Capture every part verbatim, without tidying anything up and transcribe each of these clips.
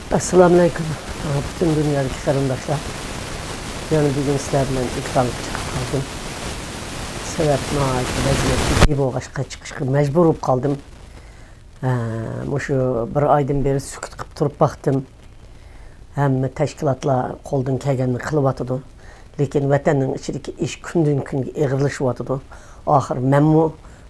ئەسسالامۇئەلەيكۇم، پۈتۈن دۇنيادىكى قېرىنداشلار. يەنە بۈگۈن سىلەر بىلەن ئېكرانغا چىقىپ قالدىم. سەۋەب ناھايىتى ۋەزىيەت جىددىي بولغاچقا چىقىشقا مەجبۇر بولۇپ قالدىم. ئە، مۇشۇ بىر ئايدىن بېرى سۈكۈت قىلىپ تۇرۇپ باقتىم. ھەممە تەشكىلاتلار قولدىن كەلگەننى قىلىۋاتىدۇ. لېكىن ۋەتەننىڭ ئىچىدىكى ئىش كۈندىن-كۈنگە ئېغىرلىشىۋاتىدۇ. ئاخىر مەنمۇ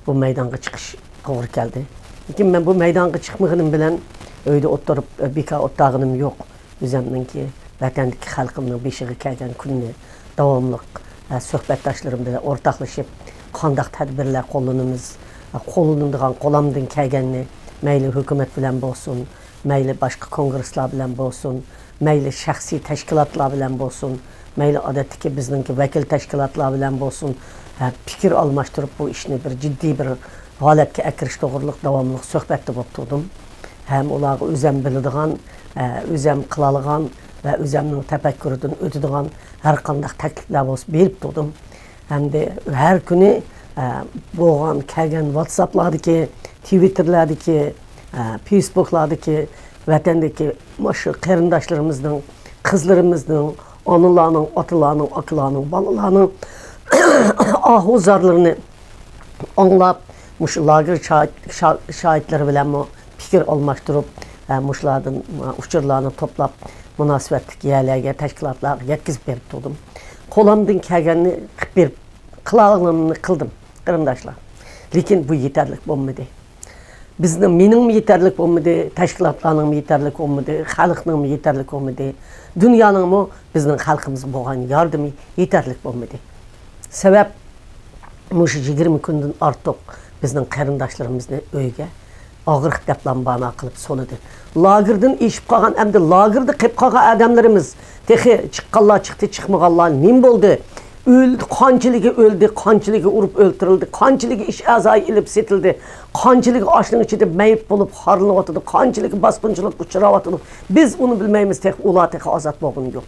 بۇ مەيدانغا چىقىش توغرا كەلدى. لېكىن مەن بۇ مەيدانغا چىقمىغىنىم بىلەن ئۆيدە ئولتۇرۇپ، بىكار ئولتۇرغىنىم يوق. ئۆزۈمنىڭكى ۋەتەندىكى خەلقىمنىڭ بېشىغا كەلگەن كۈننى داۋاملىق، ئە، سۆھبەتداشلىرىم بىلەن ئورتاقلىشىپ، قانداق تەدبىرلەر قوللىنىمىز، ئە، قوللىنىدىغان قولامدىن كەلگەننى مەيلى ھۆكۈمەت بىلەن بولسۇن، مەيلى باشقا كونگرېسلار بىلەن بولسۇن، مەيلى شەخسىي تەشكىلاتلار بىلەن بولسۇن، مەيلى ئادەتتىكى بىزنىڭكى ۋەكىل تەشكىلاتلار بىلەن بولسۇن، ھە، پىكىر ئالماشتۇرۇپ، بۇ ئىشنى بىر جىددىي بىر ھالەتكە ئەكىرىش توغرۇلۇق داۋاملىق سۆھبەتتە بولۇپ تۇردۇم. ھەم ئۇلارغا ئۆزەم بىلىدىغان، ئە، ئۆزەم قىلالىغان ۋە ئۆزەمنىڭ تەپەككۇرىدىن ئۆتىدىغان ھەر قانداق تەكلىپلەر بولسا بېرىپ تۇردۇم. ھەمدە ھەر كۈنى، ئە، بولغان كەلگەن ۋاتساپلاردىكى، تىۋىتتېرلاردىكى، ئە، فېيسبۇكلاردىكى، ۋەتەندىكى مۇشۇ قېرىنداشلىرىمىزنىڭ، قىزلىرىمىزنىڭ، ئانىلارنىڭ، ئاتىلارنىڭ، ئاكىلارنىڭ، بالىلارنىڭ ئاھۇ زارلىرىنى ئاڭلاپ، مۇشۇ لاگېر شاھىت-، شا-، شاھىتلىرى بىلەنمۇ پىكىر ئالماشتۇرۇپ، ئە، مۇشۇلاردىن، ئە، ئۇچۇرلارنى توپلاپ، مۇناسىۋەتلىك يەرلەرگە، تەشكىلاتلارغا يەتكۈزۈپ بېرىپ تۇردۇم. قولۇمدىن كەلگەننى قىلىپ بېرىپ، قىلالىغىنىمنى قىلدىم، قېرىنداشلار. لېكىن بۇ يېتەرلىك بولمىدى. بىزنىڭ، مېنىڭمۇ يېتەرلىك بولمىدى، تەشكىلاتلارنىڭمۇ يېتەرلىك بولمىدى، خەلقنىڭمۇ يېتەرلىك بولمىدى، دۇنيانىڭمۇ بىزنىڭ خەلقىمىزگە بولغان ياردىمى يېتەرلىك بولمىدى. سەۋەب، مۇشۇ يىگىرمە كۈندىن ئارتۇق بىزنىڭ قېرىنداشلىرىمىزنى ئۆيگە ئاغرىق دەپلا بانا قىلىپ سولىدى. لاگېردىن ئېشىپ قالغان، ئەمدى لاگېردا قېلىپ قالغان ئادەملىرىمىز، تېخى چىققانلار چىقتى، چىقمىغانلار نېمە بولدى؟ ئۆلدى، قانچىلىكى ئۆلدى، قانچىلىكى ئۇرۇپ ئۆلتۈرۈلدى، قانچىلىكى ئىش ئەزايى ئېلىپ سېتىلدى، قانچىلىكى ئاشنىڭ ئىچىدە مەيىپ بولۇپ خارلىنىۋاتىدۇ، قانچىلىكى باسقۇنچىلىققا ئۇچراۋاتىدۇ. بىز ئۇنى بىلمەيمىز، تېخى ئۇلار تېخى ئازاد بولغىنى يوق.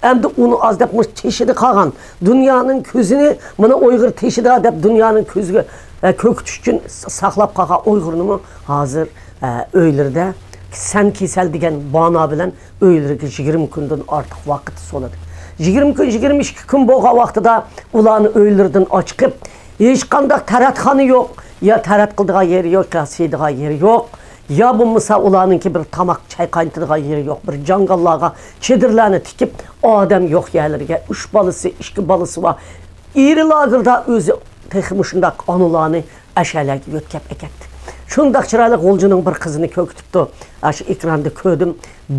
ئەمدى ئۇنى ئاز دەپ مۇشۇ تېشىدا قالغان، دۇنيانىڭ كۆزىنى، مانا ئۇيغۇر تېشىدا دەپ دۇنيانىڭ كۆزىگە، ئە، كۆرسىتىش ئۈچۈن س-، ساقلاپ قالغان ئۇيغۇرنىمۇ ھازىر، ئە، ئۆيلىرىدە سەن كېسەل دېگەن بانا بىلەن ئۆيلىرىگە يىگىرمە كۈندىن ئارتۇق ۋاقىت سولىدى. يىگىرمە كۈن، يىگىرمە ئىككى كۈن بولغان ۋاقتىدا ئۇلارنى ئۆيلىرىدىن ئاچىقىپ، ھېچقانداق تەرەتخانا يوق، يا تەرەت قىلىدىغان يېرى يوق، يا سىيىدىغان يېرى يوق، يا بولمىسا ئۇلارنىڭكى بىر تاماق چاي قاينىتىدىغان يېرى يوق، بىر جاڭگاللارغا چېدىرلارنى تىكىپ، ئادەم يوق يەرلىرىگە، ئۈچ بالىسى، ئىككى بالىسى بار. ئېرى لاگېردا ئۆزى تېخى مۇشۇنداق ئانىلارنى ئەشەلەرگە يۆتكەپ ئەكەتتى. شۇنداق چىرايلىق غۇلجىنىڭ بىر قىزىنى كۆركۈتۈپتۇ. ئاشۇ ئېكراندا كۆردۈم.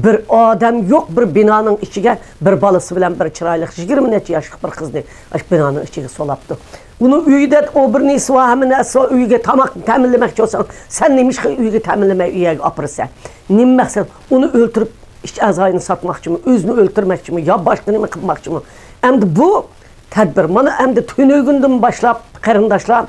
بىر ئادەم يوق، بىر بىنانىڭ ئىچىگە بىر بالىسى بىلەن بىر چىرايلىق يىگىرمە نەچچە ياشلىق بىر قىزنى ئاشۇ بىنانىڭ ئىچىگە سولاپتۇ. ئۇنىڭ ئۆيىدە ئوبرنىسى بار، ھەممە نەرسە بار، ئۆيىگە تاماق تەمىنلىمەكچى بولساڭ، سەن نېمىشقا ئۆيگە تەمىنلىمەي ئۇ يەرگە ئاپىرىسەن؟ نېمە مەقسەت؟ ئۇنى ئۆلتۈرۈپ، ئىچ ئەزايىنى ساتماقچىمۇ، ئۆزىنى ئۆلتۈرمەكچىمۇ يا باشقا نېمە قىلماقچىمۇ؟ ئەمدى بۇ تەدبىر. مانا ئەمدى تۈنۈگۈندىن باشلاپ، قېرىنداشلار،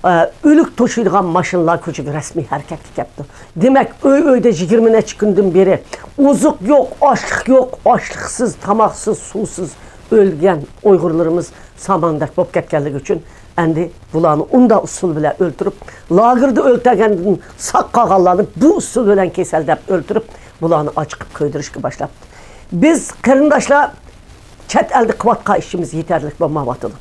ئە، ئۆلۈك توشۇيدىغان ماشىنىلار كوچىگە رەسمىي ھەرىكەتكە كەپتۇ. دېمەك، ئۆي-ئۆيدە يىگىرمە نەچچە كۈندىن بېرى ئوزۇق يوق، ئاشلىق يوق، ئاشلىقسىز، تاماقسىز، سۇسىز ئۆلگەن ئۇيغۇرلىرىمىز ساماندەك بولۇپ كەتكەنلىكى ئۈچۈن، ئەمدى بۇلارنى ئۇنداق ئۇسۇل بىلەن ئۆلتۈرۈپ، لاگېردا ئۆلتۈرگەندىن ساق قالغانلارنى بۇ ئۇسۇل بىلەن كېسەل دەپ ئۆلتۈرۈپ، بۇلارنى ئاچىقىپ كۆيدۈرۈشكە باشلاپتۇ. بىز، قېرىنداشلار، چەت ئەلدە قىلىۋاتقان ئىشىمىز يېتەرلىك بولمايۋاتىدۇ.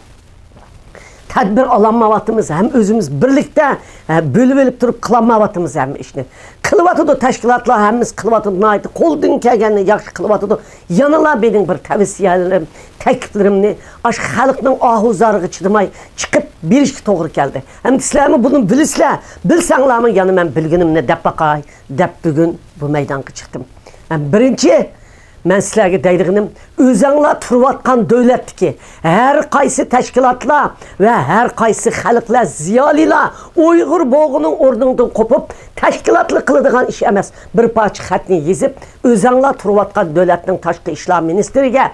تەدبىر ئالالمايۋاتىمىز، ھەم ئۆزىمىز بىرلىكتە، ھە، بۆلۈۋېلىپ تۇرۇپ قىلالمايۋاتىمىز ھەممە ئىشنى. قىلىۋاتىدۇ، تەشكىلاتلار ھەممىسى قىلىۋاتىدۇ، ناھايىتى قولدىن كەلگەننى ياخشى قىلىۋاتىدۇ. يەنىلا مېنىڭ بىر تەۋسىيەلىرىم، تەكلىپلىرىمنى ئاشۇ خەلقنىڭ ئاھۇ زارىغا چىدىماي چىقىپ بېرىشكە توغرا كەلدى. ھەم سىلەرمۇ بۇنى بىلىسىلەر، بىلسەڭلارمۇ يەنە مەن بىلگىنىمنى دەپ باقاي دەپ بۈگۈن بۇ مەيدانغا چىقتىم. ھەم بىرىنچى، مەن سىلەرگە دەيدىغىنىم، ئۆزەڭلار تۇرۇۋاتقان دۆلەتتىكى ھەر قايسى تەشكىلاتلار ۋە ھەر قايسى خەلقلەر، زىيالىيلار ئۇيغۇر بولغىنىڭ ئورنۇڭدىن قوپۇپ، تەشكىلاتلار قىلىدىغان ئىش ئەمەس. بىر پارچە خەتنى يېزىپ، ئۆزەڭلار تۇرۇۋاتقان دۆلەتنىڭ تاشقى ئىشلار مىنىستىرىگە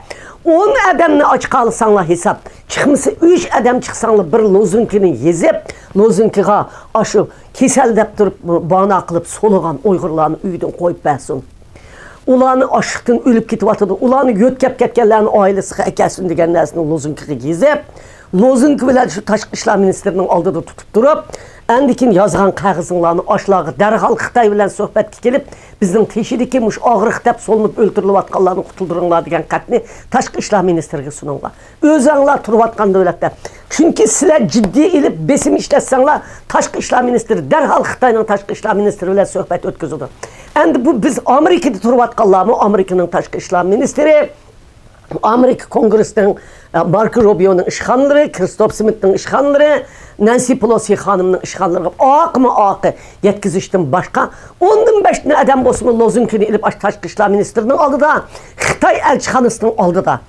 ئون ئادەمنى ئاچىقالىساڭلار ھېساب، چىقمىسا ئۈچ ئادەم چىقساڭلار، بىر لوزۇنكىنى يېزىپ، لوزۇنكىغا ئاشۇ كېسەل دەپ تۇرۇپ، بانا قىلىپ سولىغان ئۇيغۇرلارنى ئۆيدىن قويۇپ بەرسۇن. ئۇلارنى ئاچلىقتىن ئۆلۈپ كېتىۋاتىدۇ. ئۇلارنى يۆتكەپ كەتكەنلەرنى ئائىلىسىگە ئەكەلسۇن دېگەن نەرسىنى لوزۇنكىغا يېزىپ، لوزۇنكا بىلەن شۇ تاشقى ئىشلار مىنىستىرىنىڭ ئالدىدا تۇتۇپ تۇرۇپ، ئاندىن كېيىن يازغان قەغىزىڭلارنى ئاشۇلارغا دەرھال خىتاي بىلەن سۆھبەتكە كېلىپ، بىزنىڭ تېشىدىكى مۇشۇ ئاغرىق دەپ سولىنىپ ئۆلتۈرۈلۈۋاتقانلارنى قۇتۇلدۇرۇڭلار دېگەن خەتنى تاشقى ئىشلار مىنىستىرىگە سۇنۇڭلار. ئۆزەڭلار تۇرۇۋاتقان دۆلەتتە. چۈنكى سىلەر جىددىي ئېلىپ بېسىم ئىشلەتسەڭلار، تاشقى ئىشلار مىنىستىرى دەرھال خىتاينىڭ تاشقى ئىشلار مىنىستىرى بىلەن سۆھبەت ئۆتكۈزىدۇ. ئەمدى بۇ بىز ئامېرىكىدا تۇرۇۋاتقانلارمۇ، ئامېرىكىنىڭ تاشقى ئىشلار مىنىستىرى، ئامېرىكا كونگرېسىنىڭ، ئە، ماركو روبىيونىڭ ئىشخانىلىرى، كىرىستوپ سمىتنىڭ ئىشخانىلىرى، نەنسى پېلوسى خانىمنىڭ ئىشخانىلىرىغا ئاقما ئاقى يەتكۈزۈشتىن باشقا، ئوندىن بەش دانە ئادەم بولسىمۇ لوزۇنكىنى ئېلىپ، ئاشۇ تاشقى ئىشلار مىنىستىرىنىڭ ئالدىدا، خىتاي ئەلچىخانىسىنىڭ ئالدىدا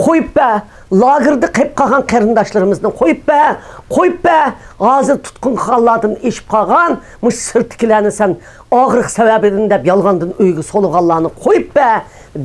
قويۇپ بەر، لاگېردا قېلىپ قالغان قېرىنداشلىرىمىزنى قويۇپ بەر، قويۇپ بەر، ھازىر تۇتقۇنغا ئالغانلاردىن ئېشىپ قالغان مۇشۇ سىرتتىكىلەرنى سەن ئاغرىق سەۋەبىدىن دەپ يالغاندىن ئۆيگە سولىغانلارنى قويۇپ بەر،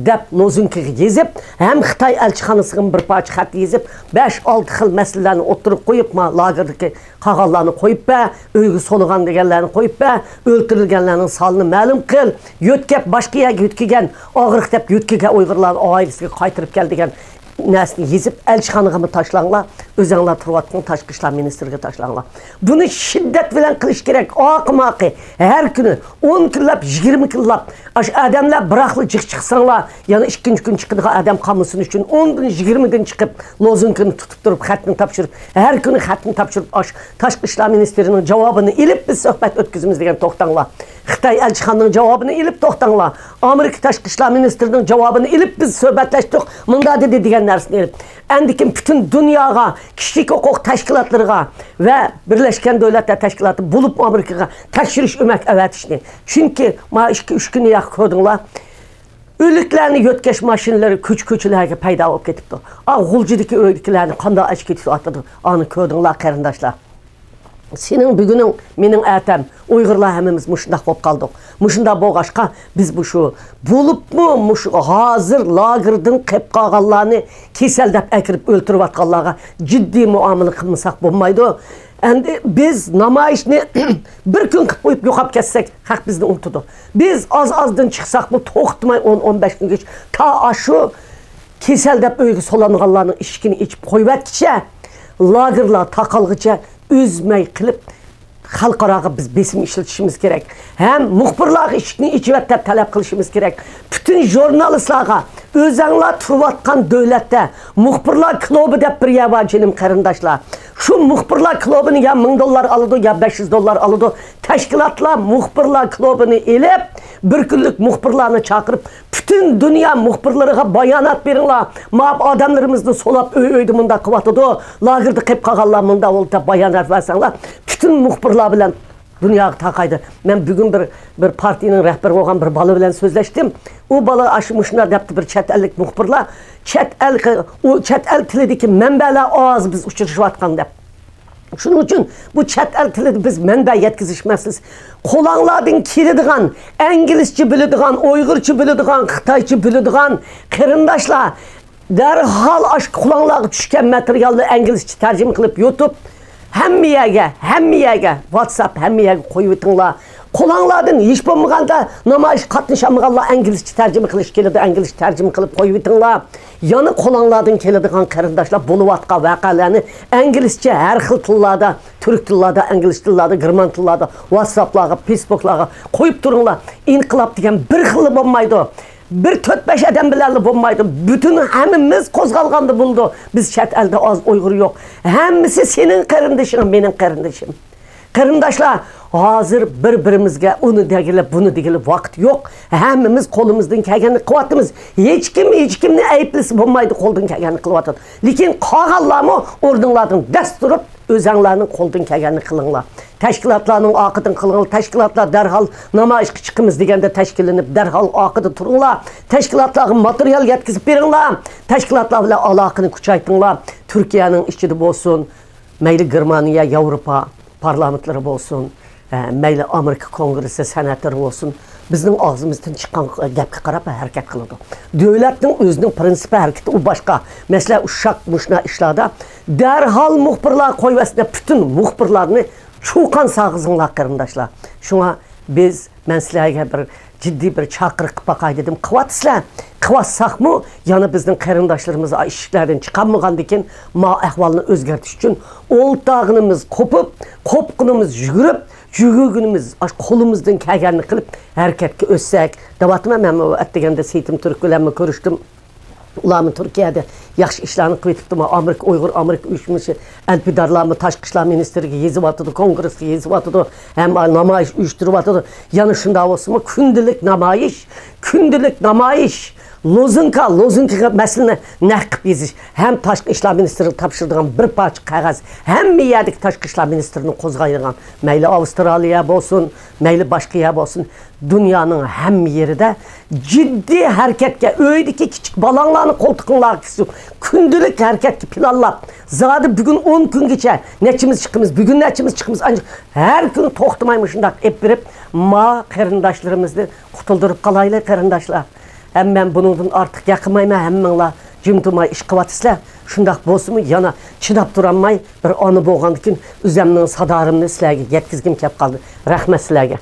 دەپ لوزۇنكىغا يېزىپ، ھەم خىتاي ئەلچىخانىسىغا بىر پارچە خەت يېزىپ، بەش ئالتە خىل مەسىلىلەرنى ئوتتۇرىغا قويۇپ، ما لاگېردىكى قالغانلارنى قويۇپ بەر، ئۆيگە سولىغان دېگەنلەرنى قويۇپ بەر، ئۆلتۈرۈلگەنلەرنىڭ سانىنى مەلۇم قىل، يۆتكەپ باشقا يەرگە يۆتكىگەن، ئاغرىق دەپ يۆتكىگەن ئۇيغۇرلارنى ئائىلىسىگە قايتۇرۇپ كەل دېگەن نەرسىنى يېزىپ، ئەلچىخانىغىمۇ تاشلاڭلار، ئۆزەڭلار تۇرۇۋاتقان تاشقى ئىشلار مىنىستىرىگە تاشلاڭلار. بۇنى شىددەت بىلەن قىلىش كېرەك. ئاقىماقى ھەر كۈنى ئون كۈنلەپ، يىگىرمە كۈنلەپ، ئاشۇ ئادەملەر بىراقلا جىق چىقساڭلار، يەنە ئىككىنچى كۈنى چىقىدىغان ئادەم قالمىسۇن ئۈچۈن، ئوندىن، يىگىرمىدىن چىقىپ، لوزۇنكىنى تۇتۇپ تۇرۇپ، خەتنى تاپشۇرۇپ، ھەر كۈنى خەتنى تاپشۇرۇپ، ئاش-، تاشقى ئىشلار مىنىستىرىنىڭ جاۋابىنى ئېلىپ، بىز سۆھبەت ئۆتكۈزىمىز دېگەن توختاڭلار. خىتاي ئەلچىخانىنىڭ جاۋابىنى ئېلىپ توختاڭلار. ئامېرىكا تاشقى ئىشلار مىنىستىرىنىڭ جاۋابىنى ئېلىپ، بىز سۆھبەتلەشتۇق، مۇنداق دېدى دېگەن نەرسىنى ئېلىپ. ئەندىكىن پۈتۈن دۇنياغا، كىشىلىك ھوقۇق تەشكىلاتلىرىغا ۋە بىرلەشكەن دۆلەتلەر تەشكىلاتى، بولۇپمۇ ئامېرىكىغا تەكشۈرۈش ئۆمەك ئەۋەتىشنى. چۈنكى ما ئىككى، ئۈچ كۈن ياق كۆردۈڭلار. ئۆلۈكلەرنى يۆتكەش ماشىنىلىرى كوچا-كوچىلارغا پەيدا بولۇپ كېتىپتۇ. ئا، غۇلجىدىكى ئۆيدىكىلەرنى قانداق ئەشكىتىۋاتىدۇ، ئانى كۆردۈڭلار، قېرىنداشلار. سېنىڭ بۈگۈنۈڭ، مېنىڭ ئەتەم. ئۇيغۇرلار ھەممىمىز مۇشۇنداق بولۇپ قالدۇق. مۇشۇنداق بولغاچقا، بىز مۇشۇ، بولۇپمۇ مۇشۇ ھازىر لاگېردىن قېلىپ قالغانلارنى كېسەل دەپ ئەكىرىپ ئۆلتۈرۈۋاتقانلارغا جىددىي مۇئامىلە قىلمىساق بولمايدۇ. ئەمدى بىز نامايىشنى بىر كۈن قىلىپ قويۇپ يوقاپ كەتسەك، خەق بىزنى ئۇنتىدۇ. بىز ئاز-ئازدىن چىقساقمۇ، توختىماي ئون، ئون بەش كۈنگىچە، تا ئاشۇ كېسەل دەپ ئۆيگە سولانغانلارنىڭ ئىشىكىنى ئېچىپ قويۇۋەتكىچە، لاگېرلار تاقالغىچە ئۈزمەي قىلىپ، خەلقئاراغا بىز بېسىم ئىشلىتىشىمىز كېرەك. ھەم مۇخبىرلارغا ئىشىكنى ئېچىۋەت دەپ تەلەپ قىلىشىمىز كېرەك. پۈتۈن ژۇرنالىستلارغا، ئۆزەڭلار تۇرۇۋاتقان دۆلەتتە مۇخبىرلار كلۇبى دەپ بىر يەر بار، جېنىم قېرىنداشلار. شۇ مۇخبىرلار كلۇبىنى يا مىڭ دوللار ئالىدۇ، يا بەش يۈز دوللار ئالىدۇ. تەشكىلاتلار مۇخبىرلار كلۇبىنى ئېلىپ، بىر كۈنلۈك مۇخبىرلارنى چاقىرىپ، پۈتۈن دۇنيا مۇخبىرلىرىغا بايانات بېرىڭلار. ماۋۇ ئادەملىرىمىزنى سولاپ، ئۆي-ئۆيدە مۇنداق قىلىۋاتىدۇ، لاگېردا قېلىپ قالغانلار مۇنداق بولدى دەپ بايانات بەرسەڭلار، پۈتۈن مۇخبىرلار بىلەن دۇنياغا تارقايدۇ. مەن بۈگۈن بىر، بىر پارتىيىنىڭ رەھبىرى بولغان بىر بالا بىلەن سۆزلەشتىم. ئۇ بالا ئاشۇ مۇشۇنداق دەپتۇ، بىر چەت ئەللىك مۇخبىرلار، چەت ئەل، ئۇ چەت ئەل تىلىدىكى مەنبەلەر ئاز بىز ئۇچرىشىۋاتقان دەپ. شۇنىڭ ئۈچۈن بۇ چەت ئەل تىلىدا بىز مەنبە يەتكۈزۈش مەسىلىسى. قولۇڭلاردىن كېلىدىغان، ئىنگلىزچە بىلىدىغان، ئۇيغۇرچە بىلىدىغان، خىتايچە بىلىدىغان قېرىنداشلار، دەرھال ئاشۇ قولۇڭلارغا چۈشكەن ماتېرىيالنى ئىنگلىزچە تەرجىمە قىلىپ يۇتۇپ، ھەممە يەرگە، ھەممە يەرگە، ۋاتساپ، ھەممە يەرگە قويۇۋېتىڭلار. قولۇڭلاردىن ھېچ بولمىغاندا نامايىشقا قاتنىشالمىغانلار ئىنگلىزچە تەرجىمە قىلىش كېلىدۇ، ئىنگلىزچە تەرجىمە قىلىپ قويۇۋېتىڭلار. يەنە قولۇڭلاردىن كېلىدىغان قېرىنداشلار بولۇۋاتقان ۋەقەلەرنى ئىنگلىزچە ھەر خىل تىللاردا، تۈرك تىللاردا، ئىنگلىز تىللاردا، گېرمان تىللاردا، ۋاتساپلارغا، فېيسبۇكلارغا قويۇپ تۇرۇڭلار. ئىنقىلاب دېگەن بىر خىللا بولمايدۇ. بىر تۆت-بەش ئادەم بىلەنلا بولمايدۇ. پۈتۈن ھەممىمىز قوزغالغاندا بولىدۇ. بىز چەت ئەلدە ئاز، ئۇيغۇر يوق. ھەممىسى سېنىڭ قېرىندىشىڭ، مېنىڭ قېرىندىشىم. قېرىنداشلار، ھازىر بىر-بىرىمىزگە ئۇنى دېگىلى، بۇنى دېگىلى ۋاقىت يوق. ھەممىمىز قولىمىزدىن كەلگەننى قىلىۋاتىمىز. ھېچكىم ھېچكىمنى ئەيىبلىسە بولمايدۇ، قولدىن كەلگەننى قىلىۋاتىدۇ. لېكىن قالغانلارمۇ ئورنۇڭلاردىن دەس تۇرۇپ، ئۆزەڭلارنىڭ قولدىن كەلگەننى قىلىڭلار. تەشكىلاتلارنىڭ ئارقىدىن قىلىڭلار. تەشكىلاتلار دەرھال نامايىشقا چىقىمىز دېگەندە تەشكىللىنىپ، دەرھال ئارقىدا تۇرۇڭلار. تەشكىلاتلارغا ماتېرىيال يەتكۈزۈپ بېرىڭلار. تەشكىلاتلار بىلەن ئالاقىنى كۈچەيتىڭلار. تۈركىيەنىڭ ئىچىدە بولسۇن، مەيلى گېرمانىيە، ياۋروپا پارلامېنتلىرى بولسۇن، ئە، مەيلى ئامېرىكا كونگرېسسى سېناتورى بولسۇن، بىزنىڭ ئاغزىمىزدىن چىققان گەپكە قاراپ ھەرىكەت قىلىدۇ. دۆلەتنىڭ ئۆزىنىڭ پىرىنسىپى ھەرىكىتى ئۇ باشقا. مەسىلەن، ئۇششاق مۇشۇنداق ئىشلاردا دەرھال مۇخبىرلار قويۇۋەتسىنە، پۈتۈن مۇخبىرلارنى چۇقان ساغىزىڭلار، قېرىنداشلار. شۇڭا بىز، مەن سىلەرگە بىر جىددىي بىر چاقىرىق قىلىپ باقاي دېدىم. قىلىۋاتىسىلەر. قىلىۋاتساقمۇ، يەنە بىزنىڭ قېرىنداشلىرىمىز ئىشىكلەردىن چىقالمىغاندىكىن، ما ئەھۋالنى ئۆزگەرتىش ئۈچۈن ئولتاغىنىمىز قوپۇپ، قوپقىنىمىز يۈگۈرۈپ، يۈگۈرگىنىمىز، ئاش قولىمىزدىن كەلگەننى قىلىپ ھەرىكەتكە ئۆتسەك دەۋاتىمەن. مەن ئەتىگەندە سېيىت تۈرك بىلەنمۇ كۆرۈشتۈم. ئۇلارمۇ تۈركىيەدە ياخشى ئىشلارنى قىلىۋېتىپتۇ. ئامېرىكا ئۇيغۇر، ئامېرىكا ئۇيۇشمىسى ئەلپىدارلارمۇ تاشقى ئىشلار مىنىستىرىگە يېزىۋاتىدۇ، كونگرېسقا يېزىۋاتىدۇ، ھەم نامايىش ئۇيۇشتۇرۇۋاتىدۇ. يەنە شۇنداق بولسىمۇ، كۈندىلىك نامايىش، كۈندىلىك نامايىش، لوزۇنكا، لوزۇنكىغا مەسىلىنى نەق قىلىپ يېزىش ھەم تاشقى ئىشلار مىنىستىرىگە تاپشۇرىدىغان بىر پارچە قەغەز، ھەممە يەردىكى تاشقى ئىشلار مىنىستىرىنى قوزغايدىغان، مەيلى ئاۋسترالىيە بولسۇن، مەيلى باشقا يەر بولسۇن، دۇنيانىڭ ھەممە يېرىدە جىددىي ھەرىكەتكە، ئۆيدىكى كىچىك بالاڭلارنى قولتۇقۇڭلارغا كىسىپ، كۈندىلىك ھەرىكەتكە پىلانلاپ، زادى بۈگۈن ئون كۈنگىچە نەچچىمىز چىقىمىز، بۈگۈن نەچچىمىز چىقىمىز، ئانچە ھەر كۈنى توختىماي مۇشۇنداق ئېلىپ بېرىپ، ما قېرىنداشلىرىمىزنى قۇتۇلدۇرۇپ قالايلى، قېرىنداشلار. ھەم مەن بۇنىڭدىن ئارتۇق ياقمايمەن، ھەممىڭلار جىم تۇرماي ئىش قىلىۋاتىسىلەر. شۇنداق بولسىمۇ، يەنە چىداپ تۇرالماي، بىر ئانا بولغاندىكىن، ئۆزەمنىڭ سادارىمنى سىلەرگە يەتكۈزگۈم كەپ قالدى. رەھمەت سىلەرگە.